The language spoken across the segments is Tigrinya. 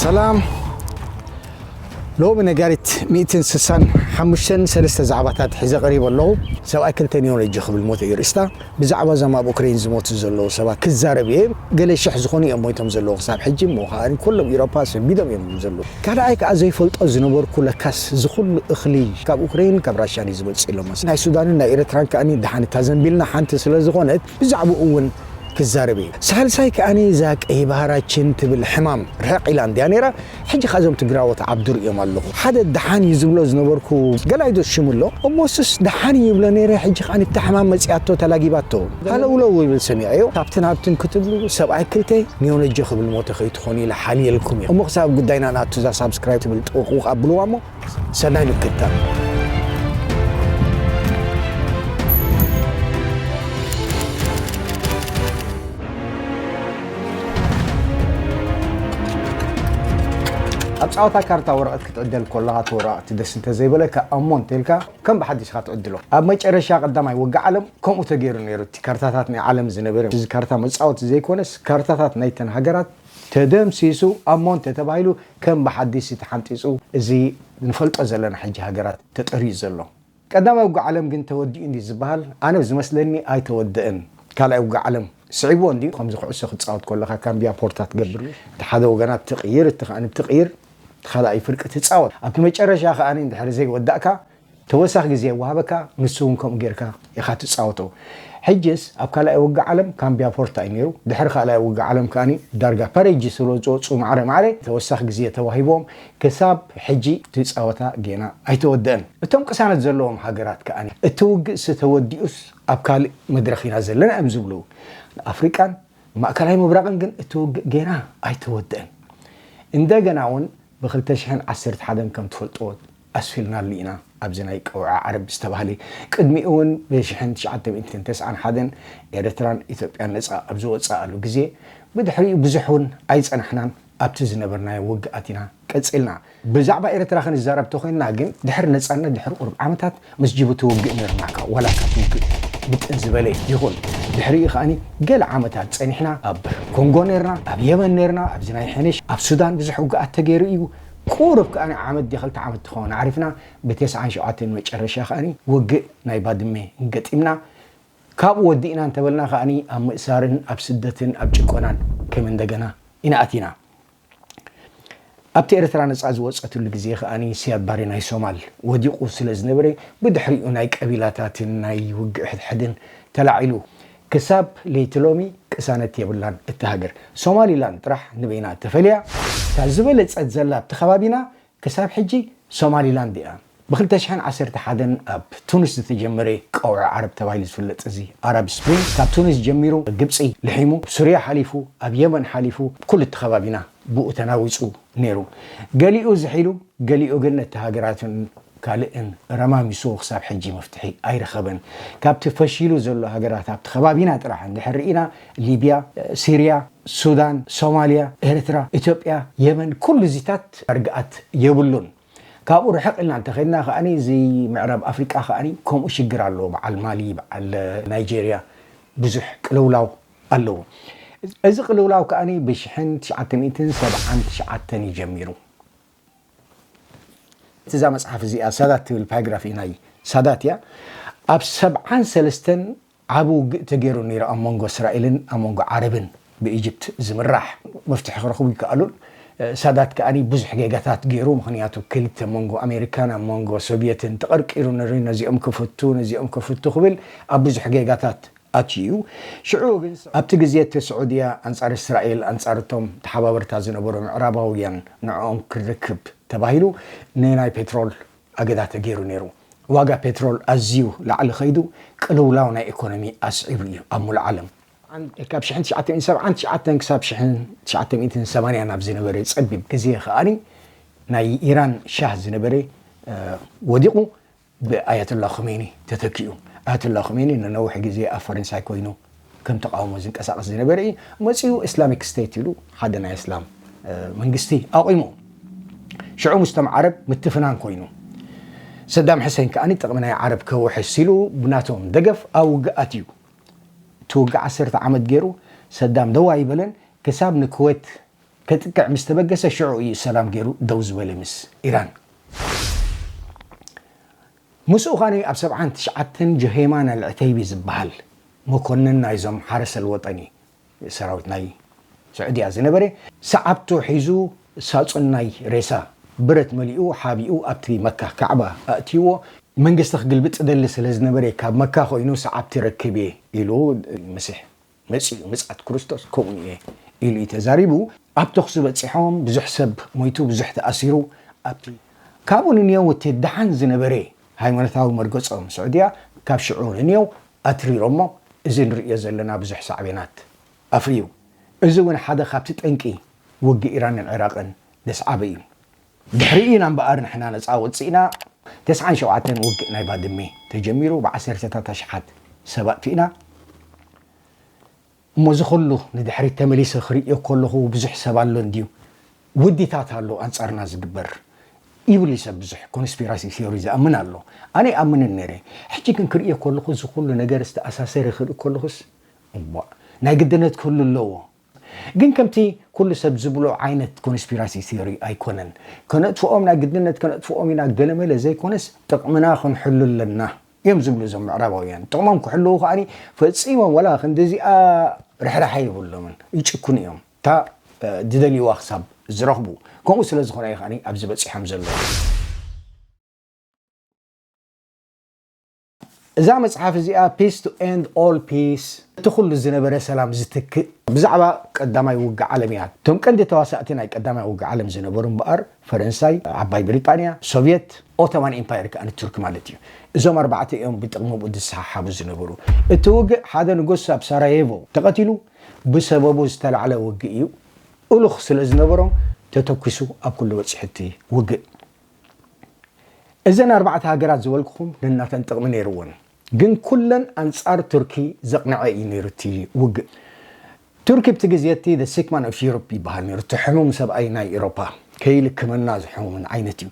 ሰላም። ሎሚ ነጋሪት ሚእትን ስሳን ሓሙሽተን ሰለስተ ዛዕባታት ሒዘ ቀሪበ ኣለኹ። ሰብኣይ ክልተ ኒዮሎጂ ክብል ሞተ እዩ ርእስታ። ብዛዕባ እዞም ኣብ ኡክሬን ዝሞቱ ዘለዉ ሰባት ክዛረብ እየ። ገለ ሽሕ ዝኾኑ እዮም ሞይቶም ዘለዉ ክሳብ ሕጂ፣ እሞ ከኣ ኩሎም ኢሮፓ ሰቢዶም እዮም ዘለዉ። ካልኣይ ከኣ ዘይፈልጦ ዝነበርኩ፣ ለካስ ዝኹሉ እኽሊ ካብ ኡክሬን ካብ ራሽያን እዩ ዝመጽእ ኢሎም። ናይ ሱዳንን ናይ ኤርትራን ከኣ ደሓን እታ ዘንቢልና ሓንቲ ስለ ዝኾነት ብዛዕባኡ እውን ክዛረብ እየ። ሳልሳይ ከኣ እዛ ቀይ ባህራችን ትብል ሕማም ርሕቕ ኢላ እንድያ ነይራ። ሕጂ ከኣ እዞም ትግራዎት ኣብ ዱር እዮም ኣለኹ። ሓደ ደሓን እዩ ዝብሎ ዝነበርኩ ገለ ኣይዶ ሽሙ ኣሎ። እሞ እሱስ ደሓን እዩ ይብሎ ነይረ። ሕጂ ከኣ እታ ሕማም መጺኣቶ ተላጊባቶ። ሃለውለው ይብል ሰሚዐዮ። ካብትን ሃብትን ክትብሉ ሰብኣይ ክልተ ኒዮሎጂ ክብል ሞተ ከይትኾኑ ኢለ ሓልየልኩም እየ። እሞ ክሳብ ጉዳይና ናቱ እዛ ሳብስክራይብ ትብል ጥቕቑቕ ኣብልዋ እሞ ሰናይ ምክትታል። ኣብ ጻወታ ካርታ ወረቐት ክትዕደል ከለኻ እቲ ወረቐት ደስ እንተዘይበለካ ኣሞ እንተልካ ከም ብሓዲስካ ትዕድሎ። ኣብ መጨረሻ ቀዳማይ ውግእ ዓለም ከምኡ ተገይሩ ነይሩ። እቲ ካርታታት ናይ ዓለም ዝነበረ፣ እዚ ካርታ መጻወቲ ዘይኮነስ ካርታታት ናይተን ሃገራት ተደምሲሱ ኣሞ እንተተባሂሉ ከም ብሓዲስ ተሓንጢጹ፣ እዚ ንፈልጦ ዘለና ሕጂ ሃገራት ተጠርዩ ዘሎ። ቀዳማይ ውግእ ዓለም ግን ተወዲኡ እንዲ ዝበሃል፣ ኣነ ዝመስለኒ ኣይተወደእን። ካልኣይ ውግእ ዓለም ስዒብዎ እንዲ፣ ከምዚ ኩዕሶ ክትጻወት ከለኻ ካምቢያ ፖርታ ትገብር፣ እቲ ሓደ ወገናት ትቕይር፣ እቲ ከኣኒ ትቕይር፣ እቲ ካልኣይ ፍርቂ ትጻወት። ኣብቲ መጨረሻ ከኣኒ እንድሕር ዘይወዳእካ፣ ተወሳኺ ግዜ ይወሃበካ፣ ንሱ እውን ከምኡ ጌርካ ኢኻ ትጻወቶ። ሕጅስ ኣብ ካልኣይ ውግእ ዓለም ካምቢያ ፖርታ እዩ ነይሩ። ድሕሪ ካልኣይ ውግእ ዓለም ከኣኒ ዳርጋ ፓሬጂ ስለ ዝወጹ ማዕረ ማዕረ ተወሳኺ ግዜ ተዋሂቦም፣ ክሳብ ሕጂ እቲ ጸወታ ጌና ኣይተወደአን። እቶም ቅሳነት ዘለዎም ሃገራት ከኣኒ እቲ ውግእሲ ተወዲኡስ ኣብ ካልእ መድረኽ ኢና ዘለና እዮም ዝብሉ። ንኣፍሪቃን ማእከላይ ምብራቕን ግን እቲ ውግእ ጌና ኣይተወደአን። እንደገና እውን ብ ክልተ ሽሕን ዓሰርተ ሓደን ከም ትፈልጥዎ ኣስፊልናሉ ኢና። ኣብዚ ናይ ቀውዒ ዓረብ ዝተባህለ ቅድሚኡ እውን ብ ሽሕን ትሽዓተ ሚእትን ተስዓን ሓደን ኤርትራን ኢትዮጵያን ነጻ ኣብ ዝወጽኣሉ ግዜ ብድሕሪኡ ብዙሕ እውን ኣይጸናሕናን። ኣብቲ ዝነበርናዮ ውግኣት ኢና ቀጺልና። ብዛዕባ ኤርትራ ክንዛረብ ተኾይንና ግን ድሕሪ ነጻነት ድሕሪ ቁሩብ ዓመታት ምስ ጅቡቲ ውግእ ነይሩና። ካብ ዋላ ካብ ውግእ ምጥን ዝበለ ይኹን፣ ድሕሪኡ ከኣኒ ገለ ዓመታት ጸኒሕና። ኣብ ኮንጎ ነይርና፣ ኣብ የመን ነይርና፣ ኣብዚ ናይ ሕንሽ፣ ኣብ ሱዳን ብዙሕ ውግኣት ተገይሩ እዩ። ቁሩብ ከኣኒ ዓመት ድየ ክልተ ዓመት ትኸውን ኣዕሪፍና፣ ብተስዓን ሸውዓተን መጨረሻ ከኣኒ ውግእ ናይ ባድመ ገጢምና። ካብኡ ወዲእና እንተበልና ከኣኒ ኣብ ምእሳርን ኣብ ስደትን ኣብ ጭቆናን ከም እንደገና ኢና ኣቲና። ኣብቲ ኤርትራ ነጻ ዝወጸትሉ ግዜ ከኣኒ ስያድ ባሬ ናይ ሶማል ወዲቑ ስለ ዝነበረ፣ ብድሕሪኡ ናይ ቀቢላታትን ናይ ውግእ ሕድሕድን ተላዒሉ። ክሳብ ለይቲ ሎሚ ቅሳነት የብላን እታ ሃገር። ሶማሊላንድ ጥራሕ ንበይና ተፈልያ፣ እታ ዝበለጸት ዘላ ኣብቲ ከባቢና ክሳብ ሕጂ ሶማሊላንድ እያ። ብ ክልተ ሽሕን ዓሰርተ ሓደን ኣብ ቱኒስ ዝተጀመረ ቀውዒ ዓረብ ተባሂሉ ዝፍለጥ እዚ ኣረብ ስፕሪንግ፣ ካብ ቱኒስ ጀሚሩ ግብጺ ልሒሙ፣ ሱርያ ሓሊፉ፣ ኣብ የመን ሓሊፉ፣ ኩሉ እቲ ከባቢና ብኡ ተናዊጹ ነይሩ። ገሊኡ ዝሒሉ፣ ገሊኡ ግን ነቲ ሃገራትን ካልእን ረማሚሱ ክሳብ ሕጂ መፍትሒ ኣይረኸበን። ካብቲ ፈሺሉ ዘሎ ሃገራት ኣብቲ ከባቢና ጥራሕ እንድሕር ርኢና፣ ሊብያ፣ ሲርያ፣ ሱዳን፣ ሶማልያ፣ ኤርትራ፣ ኢትዮጵያ፣ የመን፣ ኩሉ እዚታት ርግኣት የብሉን። ካብኡ ርሕቕ ኢልና እንተኸድና ከኣኒ፣ እዚ ምዕራብ ኣፍሪቃ ከኣኒ ከምኡ ሽግር ኣለዎ። በዓል ማሊ፣ በዓል ናይጄርያ፣ ብዙሕ ቅልውላው ኣለዎ። እዚ ቅልውላው ከኣኒ ብሽሕን ትሽዓተ ሚእትን ሰብዓን ትሽዓተን እዩ ጀሚሩ። እዛ መጽሓፍ እዚኣ ሳዳት ትብል ባዮግራፊ ናይ ሳዳት እያ። ኣብ ሰብዓን ሰለስተን ዓቢ ውግእ ተገይሩ ነይሩ ኣብ መንጎ እስራኤልን ኣብ መንጎ ዓረብን ብኢጅፕት ዝምራሕ። መፍትሒ ክረኽቡ ይከኣሉን። ሳዳት ከኣኒ ብዙሕ ጌጋታት ገይሩ፣ ምኽንያቱ ክልተ መንጎ ኣሜሪካን ኣብ መንጎ ሶቭየትን ተቐርቂሩ ነይሩ፣ ነዚኦም ክፍቱ፣ ነዚኦም ክፍቱ ክብል ኣብ ብዙሕ ጌጋታት ኣትዩ እዩ። ሽዑ ግን ኣብቲ ግዜ እቲ ስዑድያ ኣንጻር እስራኤል፣ ኣንጻር እቶም ተሓባበርታ ዝነበሩ ምዕራባውያን ንዕኦም ክርክብ ተባሂሉ ንናይ ፔትሮል ኣገዳ ተገይሩ ነይሩ። ዋጋ ፔትሮል ኣዝዩ ላዕሊ ከይዱ ቅልውላው ናይ ኢኮኖሚ ኣስዒቡ እዩ ኣብ ሙሉእ ዓለም። ካብ ሽሕን ትሽዓተ ሚእትን ሰብዓን ትሽዓተን ክሳብ ሽሕን ትሽዓተ ሚእትን ሰማንያን ኣብ ዝነበረ ጸቢብ ግዜ ከኣኒ ናይ ኢራን ሻህ ዝነበረ፣ እ፣ ወዲቑ ብኣያቶላ ኹሜኒ ተተኪኡ። ኣያቶላ ኹሜኒ ንነዊሕ ግዜ ኣብ ፈረንሳይ ኮይኑ ከም ተቃውሞ ዝንቀሳቐስ ዝነበረ እዩ። መጺኡ ኢስላሚክ ስቴት ኢሉ ሓደ ናይ እስላም፣ እ፣ መንግስቲ ኣቑሙ። ሽዑ ምስቶም ዓረብ ምትፍናን ኮይኑ። ሰዳም ሕሴን ከኣ ጥቕሚ ናይ ዓረብ ከውሕስ ኢሉ ብናቶም ደገፍ ኣብ ውግኣት እዩ። እቲ ውግእ ዓሰርተ ዓመት ገይሩ ሰዳም ደው ኣይበለን። ክሳብ ንኩዌት ከጥቅዕ ምስ ተበገሰ ሽዑ እዩ ሰላም ገይሩ ደው ዝበለ ምስ ኢራን። ምስኡ ኻኒ ኣብ ሰብዓን ትሽዓተን ጀሄማን ኣልዕተይቢ ዝበሃል መኮንን ናይዞም ሓረስ ኣልወጠኒ ሰራዊት ናይ ስዑድያ ዝነበረ ሰዓብቱ ሒዙ ሳጹን ናይ ሬሳ ብረት መሊኡ ሓቢኡ ኣብቲ መካ ካዕባ ኣእትይዎ። መንግስቲ ክግልብጥ ደሊ ስለ ዝነበረ ካብ መካ ኮይኑ ሰዓብቲ ረክብ እየ ኢሉ መሲሕ መጺኡ ምጽኣት ክርስቶስ ከምኡ እየ ኢሉ እዩ ተዛሪቡ። ኣብ ተኹሲ በጺሖም ብዙሕ ሰብ ሞይቱ ብዙሕ ተኣሲሩ። ኣብቲ ካብኡ ንንየው እቲ ደሓን ዝነበረ ሃይማኖታዊ መርገጾም ስዑድያ ካብ ሽዑ ንንየው ኣትሪሮሞ። እዚ ንርእዮ ዘለና ብዙሕ ሳዕቤናት ኣፍርዩ። እዚ እውን ሓደ ካብቲ ጠንቂ ውግእ ኢራንን ዒራቕን ዘስዓበ እዩ። ድሕሪኡ ኢና እምበኣር ንሕና ነጻ ወጺእና። ተስዓን ሸውዓተን ውግእ ናይ ባድሜ ተጀሚሩ ብዓሰርተታት ኣሽሓት ሰብ ኣጥፊእና። እሞ እዚ ኩሉ ንድሕሪት ተመሊሰ ክርእዮ ከለኹ ብዙሕ ሰብ ኣሎ እንድዩ ውዲታት ኣሎ ኣንጻርና ዝግበር ይብል እዩ ሰብ። ብዙሕ ኮንስፒራሲ ቲዮሪ ዝኣምን ኣሎ። ኣነ ይኣምንን ነይረ። ሕጂ ግን ክርእዮ ከለኹ እዚ ኩሉ ነገር ዝተኣሳሰረ ክርኢ ከለኹስ እሞ ናይ ግድነት ክህሉ ኣለዎ። ግን ከምቲ ኩሉ ሰብ ዝብሎ ዓይነት ኮንስፒራሲ ቲዮሪ ኣይኮነን። ከነጥፍኦም ናይ ግድነት ከነጥፍኦም ኢና ገለመለ ዘይኮነስ ጥቕምና ክንሕሉ ኣለና እዮም ዝብሉ እዞም ምዕራባውያን። ጥቕሞም ክሕልዉ ከዓኒ ፈጺሞም ወላ ክንዲዚኣ ርሕራሐ የብሎምን። ይጭክኑ እዮም። እታ ዝደልይዋ ክሳብ ዝረኽቡ። ከምኡ ስለ ዝኾነ እዩ ከዓኒ ኣብዚ በጺሖም ዘለዉ። እዛ መጽሓፍ እዚኣ Peace to End All Peace፣ እቲ ኩሉ ዝነበረ ሰላም ዝትክእ፣ ብዛዕባ ቀዳማይ ውግእ ዓለም እያ። እቶም ቀንዲ ተዋሳእቲ ናይ ቀዳማይ ውግእ ዓለም ዝነበሩ እምበኣር ፈረንሳይ፣ ዓባይ ብሪጣንያ፣ ሶቭየት፣ ኦቶማን ኢምፓየር ከኣ ንቱርክ ማለት እዩ። እዞም ኣርባዕተ እዮም ብጥቕሚ ብኡ ዝሰሓሓቡ ዝነበሩ። እቲ ውግእ ሓደ ንጉስ ኣብ ሳራየቮ ተቐቲሉ ብሰበቡ ዝተላዕለ ውግእ እዩ። እሉኽ ስለ ዝነበሮም ተተኲሱ ኣብ ኩሉ በጺሑ እቲ ውግእ። እዘን ኣርባዕተ ሃገራት ዝበልኩኹም ነናተን ጥቕሚ ነይርወን፣ ግን ኩለን ኣንጻር ቱርኪ ዘቕንዐ እዩ ነይሩ እቲ ውግእ። ቱርኪ ብቲ ግዜ እቲ the sick man of Europe ይበሃል ነይሩ፣ እቲ ሕሙም ሰብኣይ ናይ ኤሮፓ፣ ከይልክመና ዝሕሙምን ዓይነት እዩ።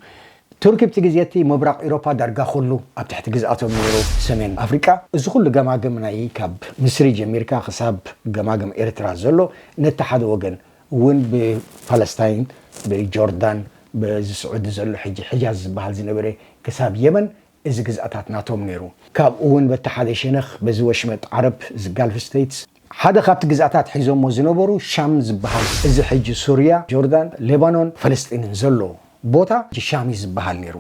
ቱርኪ ብቲ ግዜ እቲ ምብራቕ ኤሮፓ ዳርጋ ኩሉ ኣብ ትሕቲ ግዝኣቶም ነይሩ፣ ሰሜን ኣፍሪቃ። እዚ ኩሉ ገማግም ናይ ካብ ምስሪ ጀሚርካ ክሳብ ገማግም ኤርትራ ዘሎ ነቲ ሓደ ወገን እውን ብፓለስታይን፣ ብጆርዳን፣ በዚ ስዑዲ ዘሎ ሕጂ ሕጃዝ ዝበሃል ዝነበረ ክሳብ የመን እዚ ግዝኣታት ናቶም ነይሩ። ካብኡ እውን በቲ ሓደ ሸነኽ በዚ ወሽመጥ ዓረብ፣ እዚ ጋልፍ ስቴትስ፣ ሓደ ካብቲ ግዝኣታት ሒዞሞ ዝነበሩ ሻም ዝበሃል፣ እዚ ሕጂ ሱርያ፣ ጆርዳን፣ ሌባኖን፣ ፈለስጢንን ዘሎ ቦታ ሻም እዩ ዝበሃል ነይሩ።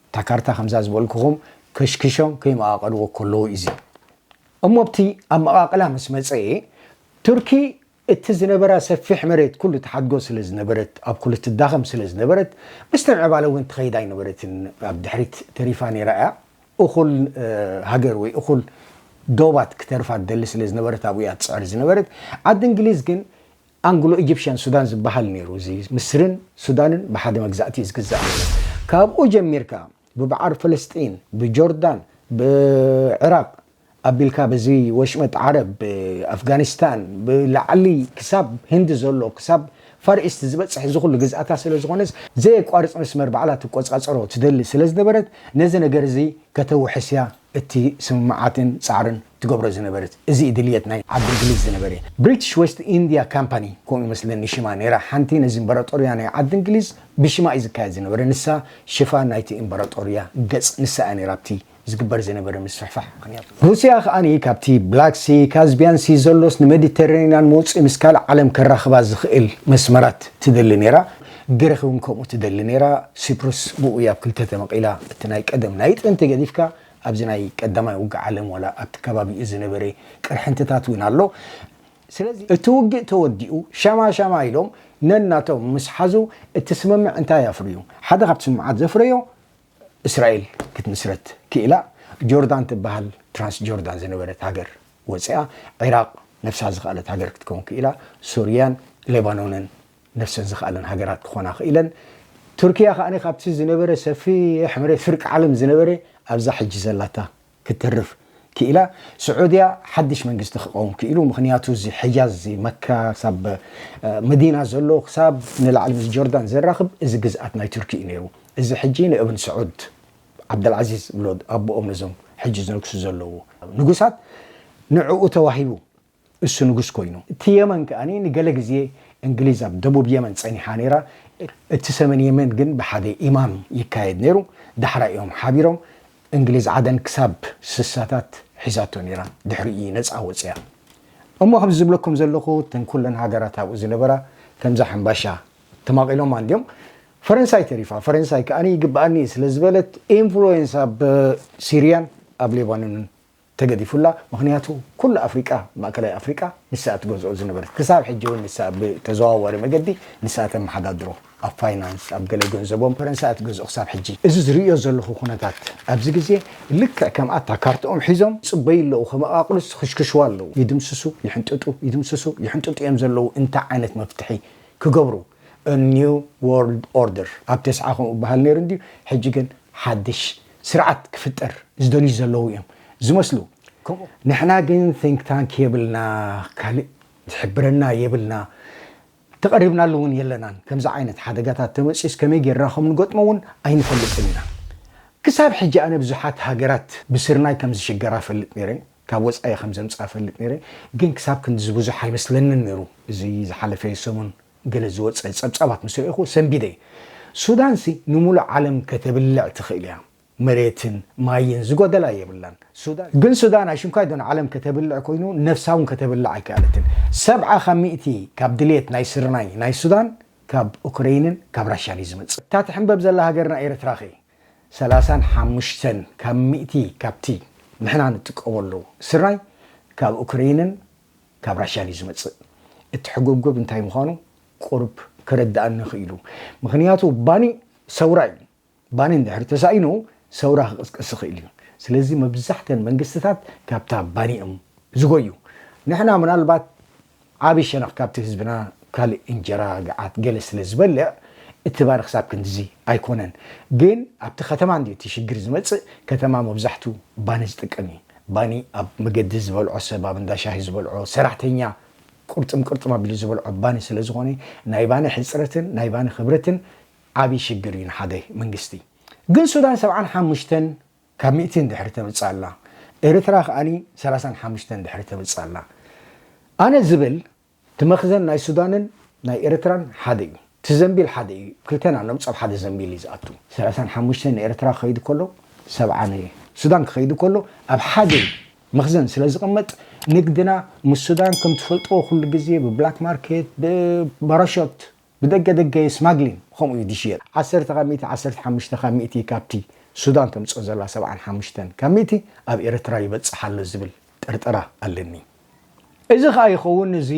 እታ ካርታ ከምዛ ዝበልኩኹም ከሽኪሾም ከይመቓቐልዎ ከለዉ እዩ እዚ። እሞ ኣብቲ ኣመቓቕላ ምስ መጸ ቱርኪ እቲ ዝነበራ ሰፊሕ መሬት ኩሉ ትሓድጎ ስለ ዝነበረት፣ ኣብ ኩሉ ትዳኸም ስለ ዝነበረት፣ ምስቲ ምዕባለ እውን ትኸይድ ኣይነበረትን። ኣብ ድሕሪት ተሪፋ ነይራ እያ። እኹል፣ እ፣ ሃገር ወይ እኹል ዶባት ክተርፋ ትደሊ ስለ ዝነበረት ኣብኡ እያ ትጽዕር ዝነበረት። ዓዲ እንግሊዝ ግን ኣንግሎ ኢጂፕሽያን ሱዳን ዝበሃል ነይሩ። እዚ ምስርን ሱዳንን ብሓደ መግዛእቲ እዩ ዝግዛእ ነይሩ። ካብኡ ጀሚርካ ብበዓር ፈለስጢን፣ ብጆርዳን፣ ብዕራቕ ኣቢልካ በዚ ወሽመጥ ዓረብ፣ ብኣፍጋኒስታን፣ ብላዕሊ ክሳብ ህንዲ ዘሎ፣ ክሳብ ፋር ኢስት ዝበጽሕ እዚ ኩሉ ግዝኣታ ስለ ዝኾነስ፣ ዘየቋርጽ መስመር ባዕላ ትቆጻጸሮ ትደሊ ስለ ዝነበረት፣ ነዚ ነገር እዚ ከተውሕስ እያ እቲ ስምምዓትን ጻዕርን ትገብሮ ዝነበረት። እዚ እዩ ድልየት ናይ ዓዲ እንግሊዝ ዝነበረ። ብሪቲሽ ዌስት ኢንድያ ካምፓኒ፣ ከምኡ ይመስለኒ ሽማ ነይራ፣ ሓንቲ ነዚ እምበራጦርያ ናይ ዓዲ እንግሊዝ ብሽማ እዩ ዝካየድ ዝነበረ። ንሳ ሽፋን ናይቲ እምበራጦርያ ገጽ ንሳ እያ ነይራ ኣብቲ ዝግበር ዝነበረ ምስፍሕፋሕ ምኽንያት። ሩስያ ከኣ ካብቲ ብላክ ሲ፣ ካስፒያን ሲ ዘሎስ ንሜዲተራንያን መውጽኢ ምስ ካልእ ዓለም ከራኽባ ዝኽእል መስመራት ትደሊ ነይራ። ግሪኽ እውን ከምኡ ትደሊ ነይራ። ሲፕሩስ ብኡ እያ ኣብ ክልተ ተመቒላ። እቲ ናይ ቀደም ናይ ጥንቲ ገዲፍካ ኣብዚ ናይ ቀዳማይ ውግእ ዓለም ዋላ ኣብቲ ከባቢኡ ዝነበረ ቅርሕንትታት እውን ኣሎ። ስለዚ እቲ ውግእ ተወዲኡ ሻማ ሻማ ኢሎም ነናቶም ምስ ሓዙ እቲ ስምምዕ እንታይ ኣፍርዩ? ሓደ ካብቲ ስምምዓት ዘፍረዮ እስራኤል ክትምስረት ክኢላ፣ ጆርዳን ትበሃል ትራንስ ጆርዳን ዝነበረት ሃገር ወፂኣ፣ ዒራቕ ነፍሳ ዝኸኣለት ሃገር ክትከውን ክኢላ፣ ሱርያን ሌባኖንን ነፍሰን ዝኸኣለን ሃገራት ክኾና ክኢለን። ቱርኪያ ከኣ ካብቲ ዝነበረ ሰፊሕ መሬት ፍርቂ ዓለም ዝነበረ ኣብዛ ሕጂ ዘላታ ክትተርፍ ክኢላ። ስዑድያ ሓድሽ መንግስቲ ክቐውም ክኢሉ፣ ምኽንያቱ እዚ ሕጃዝ፣ እዚ መካ ክሳብ፣ እ፣ መዲና ዘሎ ክሳብ ንላዕሊ ምስ ጆርዳን ዘራኽብ እዚ ግዝኣት ናይ ቱርኪ እዩ ነይሩ። እዚ ሕጂ ንእብን ስዑድ ዓብደልዓዚዝ ዝብሎ ኣቦኦም ነዞም ሕጂ ዝነግሱ ዘለዉ ንጉሳት ንዕኡ ተዋሂቡ። እሱ ንጉስ ኮይኑ። እቲ የመን ከኣ ንገለ ግዜ እንግሊዝ ኣብ ደቡብ የመን ጸኒሓ ነይራ። እቲ ሰሜን የመን ግን ብሓደ ኢማም ይካየድ ነይሩ። ዳሕራይ እዮም ሓቢሮም። እንግሊዝ ዓደን ክሳብ ስሳታት ሒዛቶ ነይራ። ድሕሪኡ ነጻ ወጽያ። እሞ ከምዚ ዝብለኩም ዘለኹ፣ እተን ኩለን ሃገራት ኣብኡ ዝነበራ ከምዛ ሕምባሻ ተማቒሎማ እንድዮም። ፈረንሳይ ተሪፋ። ፈረንሳይ ከኣ ይግብኣኒ ስለ ዝበለት ኢንፍሉዌንስ ኣብ ሲርያን ኣብ ሌባኖንን ተገዲፉላ። ምኽንያቱ ኩሉ ኣፍሪቃ፣ ማእከላይ ኣፍሪቃ ንሳ ትገዝኦ ዝነበረት። ክሳብ ሕጂ እውን ንሳ ብተዘዋዋሪ መገዲ ንሳ ተመሓዳድሮ። ኣብ ፋይናንስ፣ ኣብ ገለ ገንዘቦም ፈረንሳ ትገዝኦ ክሳብ ሕጂ። እዚ ዝርእዮ ዘለኹ ኩነታት ኣብዚ ግዜ ልክዕ ከም ኣታ ካርትኦም ሒዞም ጽበዩ ኣለዉ፣ ከመቓቕሉስ ክሽክሽዋ ኣለዉ። ይድምስሱ፣ ይሕንጥጡ፣ ይድምስሱ፣ ይሕንጥጡ እዮም ዘለዉ። እንታይ ዓይነት መፍትሒ ክገብሩ? ኒው ወርልድ ኦርደር ኣብ ተስዓ ከምኡ በሃል ነይሩ እንድዩ። ሕጂ ግን ሓድሽ ስርዓት ክፍጠር ዝደልዩ ዘለዉ እዮም ዝመስሉ። ከምኡ ንሕና ግን ቲንክ ታንክ የብልና፣ ካልእ ዝሕብረና የብልና፣ ተቐሪብናሉ እውን የለናን። ከምዚ ዓይነት ሓደጋታት ተመጺኡስ ከመይ ጌርና ከም ንገጥሞ እውን ኣይንፈልጥን ኢና። ክሳብ ሕጂ ኣነ ብዙሓት ሃገራት ብስርናይ ከም ዝሽገራ ፈልጥ ነይረ፣ ካብ ወጻኢ ከም ዘምጽኣ ፈልጥ ነይረ። ግን ክሳብ ክንድዚ ብዙሕ ኣይመስለንን ነይሩ። እዚ ዝሓለፈ ሰሙን ገለ ዝወጸ ጸብጻባት ምስ ረእኹ ሰንቢደ። ሱዳንሲ ንሙሉእ ዓለም ከተብልዕ ትኽእል እያ። መሬትን ማይን ዝጎደላ የብላን። ሱዳን ግን ሱዳን ኣሽንኳይ ዶ ንዓለም ከተብልዕ ኮይኑ ነፍሳ እውን ከተብልዕ ኣይከኣለትን። ሰብዓ ካብ ሚእቲ ካብ ድልየት ናይ ስርናይ ናይ ሱዳን ካብ ኡክረይንን ካብ ራሽያን እዩ ዝመጽእ። እታ ትሕንበብ ዘላ ሃገርና ኤርትራ ኸ? ሰላሳን ሓሙሽተን ካብ ሚእቲ ካብቲ ንሕና ንጥቀመሉ ስርናይ ካብ ኡክረይንን ካብ ራሽያን እዩ ዝመጽእ። እቲ ሕጉብጉብ እንታይ ምዃኑ ቁሩብ ከረድኣኒ ክኢሉ። ምኽንያቱ ባኒ ሰውራ እዩ። ባኒ እንድሕር ተሳኢኑ ሰውራ ክቕስቀስ ይኽእል እዩ። ስለዚ መብዛሕተን መንግስትታት ካብታ ባኒ እዮም ዝጎዩ። ንሕና ምናልባት ዓቢ ሸነኽ ካብቲ ህዝብና ካልእ እንጀራ፣ ገዓት፣ ገለ ስለ ዝበልዕ እቲ ባኒ ክሳብ ክንድዚ ኣይኮነን። ግን ኣብቲ ከተማ እንድዩ እቲ ሽግር ዝመጽእ። ከተማ መብዛሕቱ ባኒ ዝጥቀም እዩ። ባኒ ኣብ መገዲ ዝበልዖ ሰብ፣ ኣብ እንዳ ሻሂ ዝበልዖ ሰራሕተኛ ቁርጥም ቅርጥም ኣቢሉ ዝበልዖ ባኒ ስለ ዝኾነ ናይ ባኒ ሕጽረትን ናይ ባኒ ክብረትን ዓቢ ሽግር እዩ ንሓደ መንግስቲ። ግን ሱዳን ሰብዓን ሓሙሽተን ካብ ሚእቲ እንድሕሪ ተምጽእ ኣላ፣ ኤርትራ ከኣኒ ሰላሳን ሓሙሽተን እንድሕሪ ተምጽእ ኣላ። ኣነ ዝብል እቲ መኽዘን ናይ ሱዳንን ናይ ኤርትራን ሓደ እዩ። እቲ ዘንቢል ሓደ እዩ። ክልተና ነምጾ ኣብ ሓደ ዘንቢል እዩ ዝኣቱ። ሰላሳን ሓሙሽተን ንኤርትራ ክኸይድ ከሎ፣ ሰብዓ ንሱዳን ክኸይድ ከሎ፣ ኣብ ሓደ መኽዘን ስለ ዝቕመጥ፣ ንግድና ምስ ሱዳን ከም ትፈልጥዎ ኩሉ ግዜ ብብላክ ማርኬት፣ ብባራሾት፣ ብደገ ደገ ስማግሊን ከምኡ እዩ ዝሽየጥ። ዓሰርተ ካብ ሚእቲ፣ ዓሰርተ ሓሙሽተ ካብ ሚእቲ ካብቲ ሱዳን ተምጽኦ ዘላ ሰብዓን ሓሙሽተን ካብ ሚእቲ ኣብ ኤርትራ ይበጽሕ ኣሎ ዝብል ጥርጠራ ኣለኒ። እዚ ኸኣ ይኸውን፣ እዚ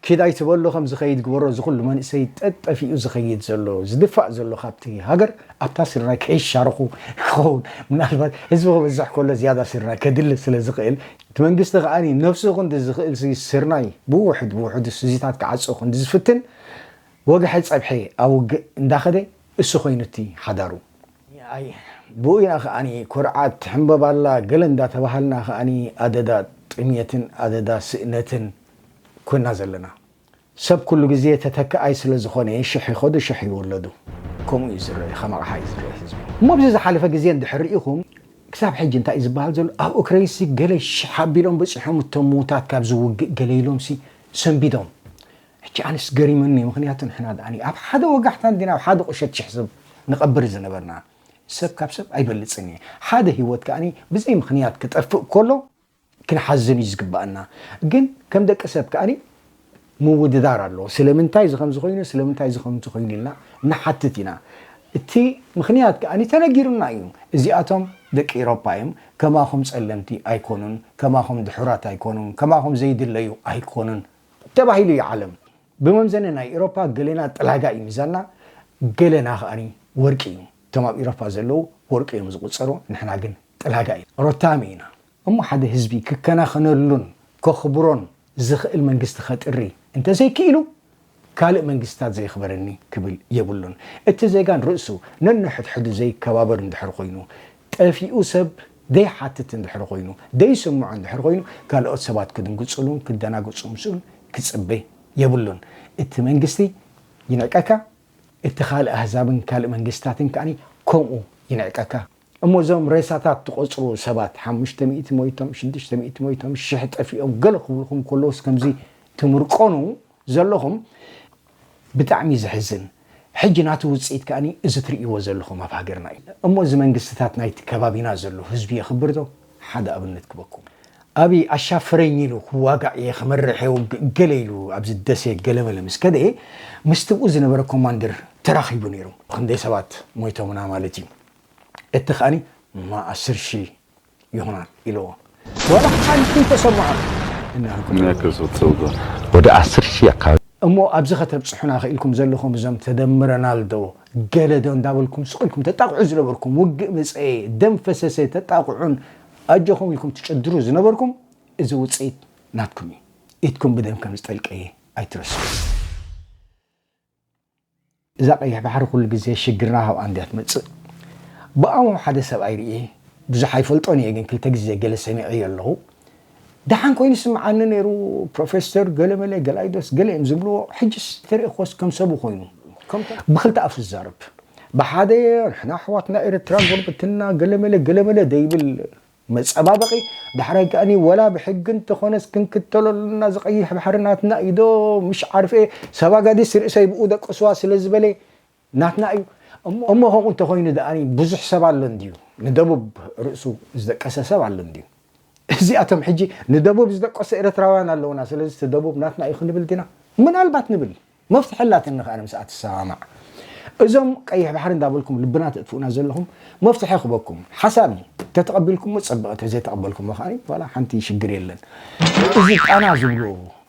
ኪድ ኣይትበሎ፣ ከም ዝኸይድ ግበሮ፣ እዚ ኩሉ መንእሰይ ጠጠፊኡ ዝኸይድ ዘሎ፣ ዝድፋእ ዘሎ ካብቲ ሃገር፣ ኣብታ ስርናይ ከይሻርኹ ይኸውን። ምናልባት ህዝቢ ክበዝሕ ከሎ ዝያዳ ስርናይ ከድሊ ስለ ዝኽእል፣ እቲ መንግስቲ ከኣ ነፍሱ ክንዲ ዝኽእል ሲ ስርናይ ብውሑድ ብውሑድ እዚታት ክዓጽኦ ክንዲ ዝፍትን፣ ወግሐ ጸብሐ ኣብ ውግእ እንዳኸደ እሱ ኮይኑ እቲ ሓዳሩ። ኣይ፣ ብኡ ኢና ከኣኒ ኩርዓት ሕምበባላ ገለ እንዳተባሃልና ከኣኒ ኣደዳ ጥምየትን ኣደዳ ስእነትን ኮይና ዘለና። ሰብ ኩሉ ግዜ ተተካኣይ ስለ ዝኾነ ሽሕ ይኸዱ ሽሕ ይውለዱ። ከምኡ እዩ ዝረአ፣ ከም ኣቕሓ እዩ ዝረአ ህዝቢ። እሞ ኣብዚ ዝሓለፈ ግዜ እንድሕር ርኢኹም ክሳብ ሕጂ እንታይ እዩ ዝበሃል ዘሎ? ኣብ ኡክረይንሲ ገለ ሽሕ ኣቢሎም በጺሖም እቶም ምዉታት ካብዚ ውግእ ገለ ኢሎምሲ ሰንቢዶም። ሕጂ ኣነስ ገሪመኒ፣ ምኽንያቱ ንሕና ደኣኒ ኣብ ሓደ ወጋሕታ እንዲና ኣብ ሓደ ቁሸት ሽሕ ሰብ ንቐብር ዝነበርና። ሰብ ካብ ሰብ ኣይበልጽን እየ። ሓደ ህይወት ከኣኒ ብዘይ ምኽንያት ክጠፍእ ከሎ ክንሓዝን እዩ ዝግብኣና። ግን ከም ደቂ ሰብ ከኣኒ ምውድዳር ኣለዎ። ስለምንታይ እዚ ከምዚ ኮይኑ፣ ስለምንታይ እዚ ከምዚ ኮይኑ ኢልና ንሓትት ኢና። እቲ ምኽንያት ከኣኒ ተነጊሩና እዩ። እዚኣቶም ደቂ ኤሮፓ እዮም። ከማኹም ጸለምቲ ኣይኮኑን፣ ከማኹም ድሑራት ኣይኮኑን፣ ከማኹም ዘይድለዩ ኣይኮኑን ተባሂሉ እዩ ዓለም። ብመምዘኒ ናይ ኤሮፓ ገሌና ጥላጋ እዩ ሚዛንና፣ ገሌና ከኣኒ ወርቂ እዩ። እቶም ኣብ ኤሮፓ ዘለዉ ወርቂ እዮም ዝቑጸሩ፣ ንሕና ግን ጥላጋ እዩ። ሮታሚ ኢና። እሞ ሓደ ህዝቢ ክከናኸነሉን ከኽብሮን ዝኽእል መንግስቲ ከጥሪ እንተዘይክኢሉ፣ ካልእ መንግስታት ዘየኽበረኒ ክብል የብሉን። እቲ ዜጋ ንርእሱ ነንሕድሕዱ ዘይከባበር እንድሕር ኮይኑ፣ ጠፊኡ ሰብ ዘይሓትት እንድሕር ኮይኑ፣ ዘይስምዖ እንድሕር ኮይኑ፣ ካልኦት ሰባት ክድንግጹሉን ክደናገጹ ምስኡን ክጽበ የብሉን። እቲ መንግስቲ ይንዕቀካ፣ እቲ ካልእ ኣህዛብን ካልእ መንግስታትን ከኣኒ ከምኡ ይንዕቀካ። እሞ እዞም ሬሳታት ትቖጽሩ ሰባት፣ ሓሙሽተ ሚእቲ ሞይቶም፣ ሽዱሽተ ሚእቲ ሞይቶም፣ ሽሕ ጠፊኦም ገለ ክብልኹም ከለውስ ከምዚ ትምርቆኑ ዘለኹም፣ ብጣዕሚ ዘሕዝን። ሕጂ ናቱ ውፅኢት ከኣኒ እዚ ትርእይዎ ዘለኹም ኣብ ሃገርና እዩ። እሞ እዚ መንግስትታት ናይቲ ከባቢና ዘሎ ህዝቢ የኽብር ዶ? ሓደ ኣብነት ክበኩም። ኣብይ ኣሻፍረኝ ኢሉ ክዋጋዕ እየ ክመርሕ እየ ውግእ ገለ ኢሉ ኣብዚ ደሴ ገለመለ ምስ ከደ ምስቲ ብኡ ዝነበረ ኮማንደር ተራኺቡ ነይሩ። ክንደይ ሰባት ሞይቶምና ማለት እዩ። እቲ ከኣኒ ማ ኣስር ሺህ ይሆናል ኢልዎ። ዋላ ሓንቲ ተሰምዖ እናልኩም ምን ያክል ሰው ተሰውቷል? ወደ አስር ሺህ አካባቢ። እሞ ኣብዚ ከተብፅሑና ክኢልኩም ዘለኹም እዞም ተደምረናል ዶ ገለ ዶ እንዳበልኩም ስቕ ኢልኩም ተጣቕዑ ዝነበርኩም ውግእ መፀየ ደም ፈሰሰ ተጣቕዑን ኣጆኹም ኢልኩም ትጭድሩ ዝነበርኩም እዚ ውፅኢት ናትኩም እዩ። ኢድኩም ብደም ከም ዝጠልቀየ ኣይትረስዑ። እዛ ቀይሕ ባሕሪ ኩሉ ግዜ ሽግርና ካብኣ እንድያ ትመፅእ። ብኣሙ ሓደ ሰብኣይ ርእየ ብዙሕ ኣይፈልጦን እየ ግን ክልተ ግዜ ገለ ሰሚዐዮ ኣለኹ። ደሓን ኮይኑ ይስምዓኒ ነይሩ። ፕሮፌሰር ገለመለ ገላይዶስ ገለ እዮም ዝብልዎ። ሕጅስ ተሪእኽዎስ ከም ሰቡ ኮይኑ ከምቶም ብክልተ ኣፉ ዝዛረብ ብሓደ ንሕና ኣሕዋትና ኤርትራ ጎርብትና ገለመለ ገለመለ ደይብል መጸባበቒ። ዳሕራይ ከኣኒ ወላ ብሕጊ እንተኾነስ ክንክተሎ ኣለና፣ እዚ ቀይሕ ባሕሪ ናትና እዩ ዶ ምሽ ዓርፌ ሰባጋዲስ ርእሰይ ብኡ ደቅስዋ ስለ ዝበለ ናትና እዩ። እሞ እሞ ከምኡ እንተኾይኑ ደኣኒ ብዙሕ ሰብ ኣሎ እንድዩ ንደቡብ ርእሱ ዝደቀሰ ሰብ ኣሎ እንድዩ። እዚኣቶም ሕጂ ንደቡብ ዝደቀሱ ኤርትራውያን ኣለውና፣ ስለዚ እቲ ደቡብ ናትና እዩ ክንብል ዲና? ምናልባት ንብል። መፍትሒ ኣላትኒ ከኣ ምስኣ ትሰማማዕ። እዞም ቀይሕ ባሕሪ እንዳበልኩም ልብና ተጥፍኡና ዘለኹም መፍትሒ ክበኩም ሓሳብ እዩ። ተተቐቢልኩሞ ጸበቐ፣ ተዘይተቐበልኩሞ ከኣ ዋላ ሓንቲ ሽግር የለን። እዚ ጣና ዝብሉ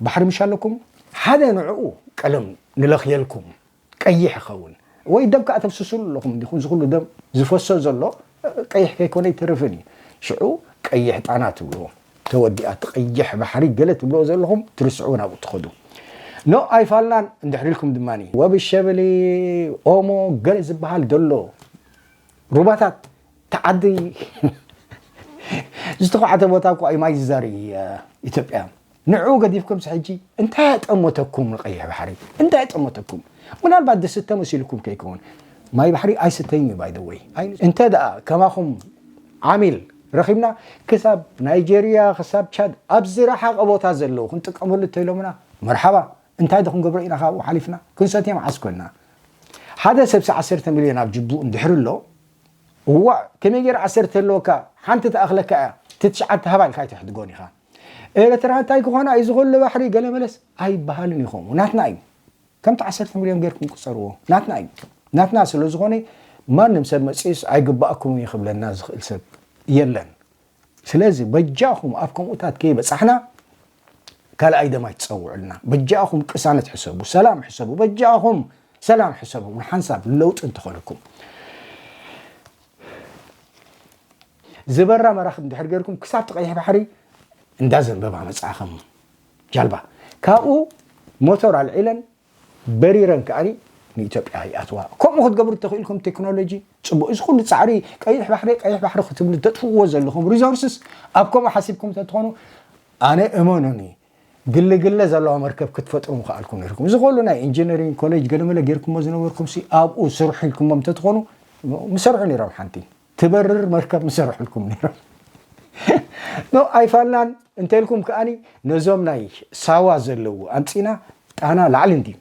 ባሕሪ ምሽ ኣለኩም ሓደ ንዕኡ ቀለም ንለኽየልኩም ቀይሕ ይኸውን ወይ ደም ከኣ ተፍስስሉ ኣለኹም እንዲኹም እዚ ኩሉ ደም ዝፈሶ ዘሎ ቀይሕ ከይኮነ ይተርፍን እዩ። ሽዑ ቀይሕ ጣና ትብልዎ ተወዲኣ እቲ ቀይሕ ባሕሪ ገለ ትብልዎ ዘለኹም ትርስዑ ናብኡ ትኸዱ። ኖ ኣይፋልናን እንድሕር ኢልኩም ድማ ወብሸበሌ ኦሞ ገለ ዝበሃል ዘሎ ሩባታት ተዓዲ ዝተኳዕተ ቦታ እኮ እዩ ማይ ዝዛሪ ኢትዮጵያ። ንዑ ገዲፍኩም ሕጂ እንታይ ጠመተኩም ንቀይሕ ባሕሪ እንታይ ጠመተኩም? ምናልባት ዝስተ መሲልኩም ከይከውን ማይ ባሕሪ ኣይስተይን እዩ ባይደወይ። እንተ ደኣ ከማኹም ዓሚል ረኺብና ክሳብ ናይጀርያ ክሳብ ቻድ ኣብዚ ረሓቐ ቦታ ዘለዉ ክንጥቀመሉ እንተኢሎምና መርሓባ። እንታይ ዶ ክንገብሮ ኢና ካብኡ ሓሊፍና ክንሰትዮ መዓስ ኮንና? ሓደ ሰብሲ ዓሰርተ ሚልዮን ኣብ ጅቡኡ እንድሕር ኣሎ እዋእ ከመይ ገይረ ዓሰርተ ኣለወካ ሓንቲ ትኣኽለካ እያ ትትሽዓተ ሃባ ኢልካ ኣይተሕድጎን ኢኻ። ኤርትራ እንታይ ክኾና እዩ ዝኹሉ ባሕሪ ገለ መለስ ኣይበሃልን እዩ። ከምኡ ናትና እዩ። ከምቲ ዓሰርተ ሚልዮን ጌርኩም ቁጸርዎ ናትና እዩ። ናትና ስለ ዝኾነ ማንም ሰብ መጺኡስ ኣይግባኣኩምን እዩ ክብለና ዝኽእል ሰብ የለን። ስለዚ በጃኹም ኣብ ከምኡታት ከይበጻሕና ካልኣይ ደም ኣይትጸውዑልና። በጃኹም ቅሳነት ሕሰቡ፣ ሰላም ሕሰቡ። በጃኹም ሰላም ሕሰቡ። ንሓንሳብ ለውጢ እንተኾነኩም ዝበራ መራኽብ እንድሕር ጌርኩም ክሳብ እቲ ቀይሕ ባሕሪ እንዳዘንበባ መጻእኹም ጃልባ ካብኡ ሞቶር ኣልዒለን በሪረን ከኣ ንኢትዮጵያ ይኣትዋ። ከምኡ ክትገብሩ እንተኽኢልኩም ቴክኖሎጂ ጽቡቕ። እዚ ኩሉ ጻዕሪ ቀይሕ ባሕሪ ቀይሕ ባሕሪ ክትብሉ ተጥፍእዎ ዘለኹም ሪሶርስስ ኣብ ከምኡ ሓሲብኩም ተትኾኑ ኣነ እመኑኒ ግለ ግለ ዘለዋ መርከብ ክትፈጥሩ ምኽኣልኩም ነይርኩም። እዚ ኩሉ ናይ ኢንጂነሪንግ ኮሌጅ ገለመለ ጌርኩሞ ዝነበርኩም ሲ ኣብኡ ስርሑ ኢልኩሞም ተትኾኑ ምሰርሑ ነይሮም ሓንቲ ትበርር መርከብ ምሰርሑልኩም ነይሮም። ኖ ኣይፋልናን እንተልኩም ከኣኒ ነዞም ናይ ሳዋ ዘለዉ ኣምጺና ጣና ላዕሊ እንድዩ።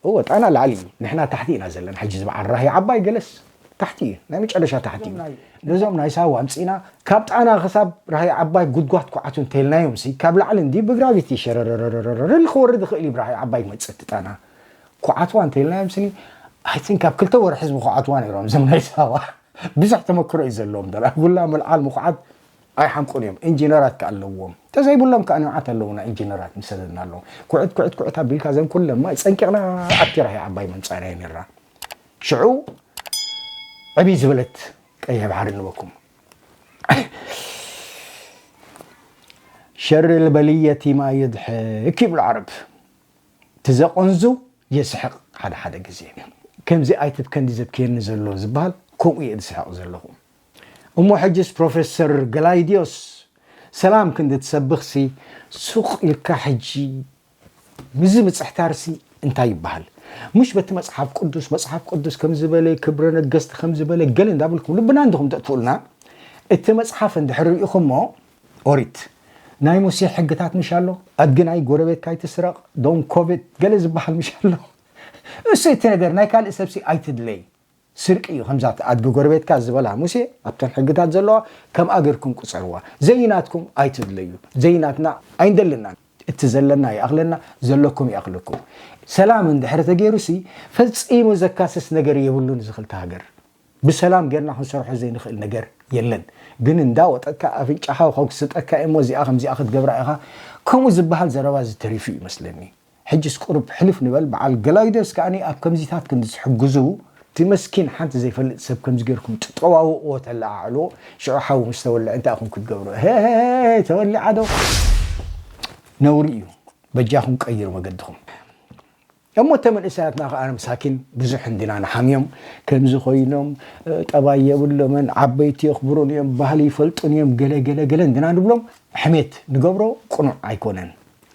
እወ ጣና ላዕሊ እዩ፣ ንሕና ታሕቲ ኢና ዘለና። ሕጂ ዝበዓል ራህይ ዓባይ ገለስ ታሕቲ እዩ፣ ናይ መጨረሻ ታሕቲ እዩ። ነዞም ናይ ሳዋ ኣምጺና ካብ ጣና ክሳብ ራህይ ዓባይ ጉድጓት ኩዓቱ እንተልናዮም ሲ ካብ ላዕሊ እንዲ ብግራቪቲ ሸረረረረረር ክወርድ ይኽእል እዩ። ራህይ ዓባይ ክመጽእ እቲ ጣና ኩዓትዋ እንተልናዮም ስኒ ኣይ ቲንክ ካብ ክልተ ወርሒ ህዝቢ ኩዓትዋ ነይሮም እዞም ናይ ሳዋ ብዙሕ ተመክሮ እዩ ዘለዎም። ደላ ጉላ ምልዓል ምኹዓት ኣይሓምቁን እዮም። ኢንጂነራት ከ ኣለዎም ተዘይብሎም ከኣ ንብዓት ኣለውና ኢንጂነራት ምሰለና ኣለዎም። ኩዕት ኩዕት ኩዕት ኣቢልካ ዘን ኩለን ማይ ጸንቂቕና ኣብቲ ራህይ ዓባይ መምጻእና ነርና። ሽዑ ዕብይ ዝበለት ቀይሕ ባሕሪ ንበኩም። ሸር ልበልየቲ ማ የድሕክ ይብሉ ዓረብ። ትዘቆንዙ የስሕቕ ሓደ ሓደ ግዜ። ከምዚ ኣይትብከ እንዲ ዘብክየኒ ዘሎ ዝበሃል ከምኡ እየ ዝስሕቕ ዘለኹ። እሞ ሕጅስ ፕሮፌሰር ገላይድዮስ ሰላም ክንዲ ትሰብኽሲ ሱቕ ኢልካ ሕጂ ምዚ ምጽሕታርሲ እንታይ ይበሃል? ምሽ በቲ መጽሓፍ ቅዱስ መጽሓፍ ቅዱስ ከም ዝበለ ክብረ ነገስት ከም ዝበለ ገለ እንዳበልኩም ልብና እንድኹም ተጥፉልና እቲ መጽሓፍ እንድሕር ርኢኹሞ ኦሪት ናይ ሙሴ ሕግታት ምሽ ኣሎ ኣድጊ ናይ ጎረቤትካ ኣይትስረቕ ዶን ኮቪድ ገለ ዝበሃል ምሽ ኣሎ እሱ እቲ ነገር ናይ ካልእ ሰብሲ ኣይትድለይ። ስርቂ እዩ። ከምዛ ኣድጊ ጎረቤትካ ዝበላ ሙሴ ኣብተን ሕግታት ዘለዋ ከምኣ ገርኩም ቁጸርዋ። ዘይናትኩም ኣይትድለዩ። ዘይናትና ኣይንደልናን። እቲ ዘለና ይኣኽለና፣ ዘለኩም ይኣኽለኩም። ሰላም እንድሕር ተገይሩሲ ፈጺሙ ዘካስስ ነገር የብሉን። እዚ ክልተ ሃገር ብሰላም ጌርና ክንሰርሖ ዘይንኽእል ነገር የለን። ግን እንዳ ወጠጥካ ኣፍንጫኻ ከጉስጠካ እሞ እዚኣ ከምዚኣ ክትገብራ ኢኻ፣ ከምኡ ዝበሃል ዘረባ ዝተሪፉ ይመስለኒ። ሕጅስ ቁሩብ ሕልፍ ንበል። በዓል ገላውዴዎስ ከኣኒ ኣብ ከምዚታት ክንዲ ዝሕግዙ፣ እቲ መስኪን ሓንቲ ዘይፈልጥ ሰብ ከምዚ ጌርኩም ትጠዋውቕዎ ተለዓዕልዎ፣ ሽዑ ሓዊ ምስ ተወልዐ እንታይ ኢኹም ክትገብሩ? "ሄ፣ ሄ፣ ሄ፣ ተወሊዓ ዶ?" ነውሪ እዩ። በጃኹም ቀይሩ መገድኹም። እሞ እተ መንእሰያትና ከኣ መሳኪን ብዙሕ እንዲና ንሓምዮም። ከምዚ ኮይኖም፣ እ፣ ጠባይ የብሎምን፣ ዓበይቲ የኽብሩን እዮም፣ ባህሊ ይፈልጡን እዮም፣ ገለ፣ ገለ፣ ገለ እንዲና ንብሎም። ሕሜት ንገብሮ ቅኑዕ ኣይኮነን።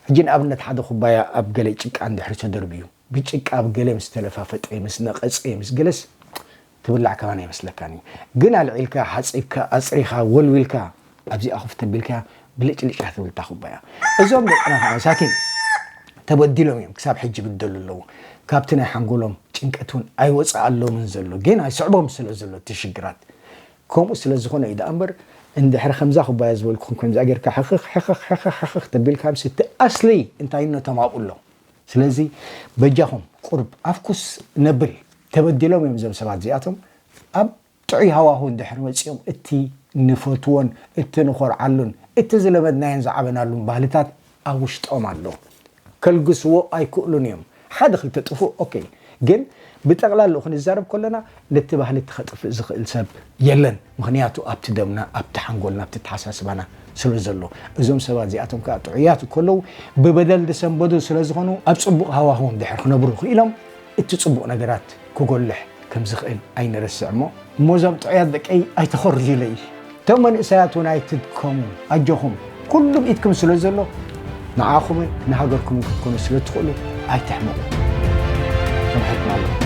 ሕጂ ንኣብነት ሓደ ኩባያ ኣብ ገለ ጭቃ እንድሕሪ ተደርብዩ፣ ብጭቃ ኣብ ገለ ምስ ተለፋፈጠ፣ ምስ ነቐጸ፣ ምስ ገለስ ትብላዕ ከማን ኣይመስለካን እዩ። ግን ኣልዒልካ፣ ሓጺብካ፣ ኣጽሪኻ፣ ወልዊልካ፣ ኣብዚኣ ኮፍ ተቢልካ ብልጭልጭ ትብል እታ ኩባያ። እዞም ደቅና ከኣ መሳኪን ተበዲሎም እዮም፣ ክሳብ ሕጂ ይብደሉ ኣለዉ። ካብቲ ናይ ሓንጎሎም ጭንቀት እውን ኣይወጽኣሎምን ዘሎ፣ ግን ኣይስዕቦም ስለ ዘሎ እቲ ሽግራት። ከምኡ ስለ ዝኾነ እዩ ደኣ እምበር፣ እንድሕሪ ከምዛ ኩባያ ዝበልኩኹም ከምዚኣ ጌርካ ሕኽኽ፣ ሕኽኽ፣ ሕኽኽ፣ ሕኽኽ ተቢልካ፣ ምስ እቲ ኣስሊ እንታይነቶም ኣብኡ ኣሎ። ስለዚ በጃኹም ቁሩብ ኣፍኩስ ነብል። ተበዲሎም እዮም እዞም ሰባት እዚኣቶም። ኣብ ጥዑይ ሃዋሁ እንድሕር መጺኦም፣ እቲ ንፈትዎን እቲ ንኾርዓሉን እቲ ዝለመድናዮን ዝዓበናሉን ባህልታት ኣብ ውሽጦም ኣሎ። ከልግስዎ ኣይክእሉን እዮም። ሓደ ክልተ ጥፉእ፣ ኦኬ። ግን ብጠቕላላኡ ክንዛረብ ከለና፣ ነቲ ባህሊ እቲ ከጥፍእ ዝኽእል ሰብ የለን። ምኽንያቱ ኣብቲ ደምና፣ ኣብቲ ሓንጎልና፣ ኣብቲ ኣተሓሳስባና ስለ ዘሎ። እዞም ሰባት እዚኣቶም ከኣ ጥዑያት ከለዉ ብበደል ዝሰንበዱ ስለ ዝኾኑ፣ ኣብ ጽቡቕ ሃዋህው እንድሕር ክነብሩ ክኢሎም፣ እቲ ጽቡቕ ነገራት ክጎልሕ ከም ዝኽእል ኣይንረስዕ እሞ፣ እሞ እዞም ጥዑያት ደቀይ ኣይተኾርጅለይ። እቶም መንእሰያት እውን ኣይትድከሙ፣ ኣጆኹም። ኩሉ ብኢድኩም ስለ ዘሎ፣ ንዓኹምን ንሃገርኩምን ክትኮኑ ስለ ትኽእሉ ኣይትሕመቑ። ሰምሐትና ኣለኹም።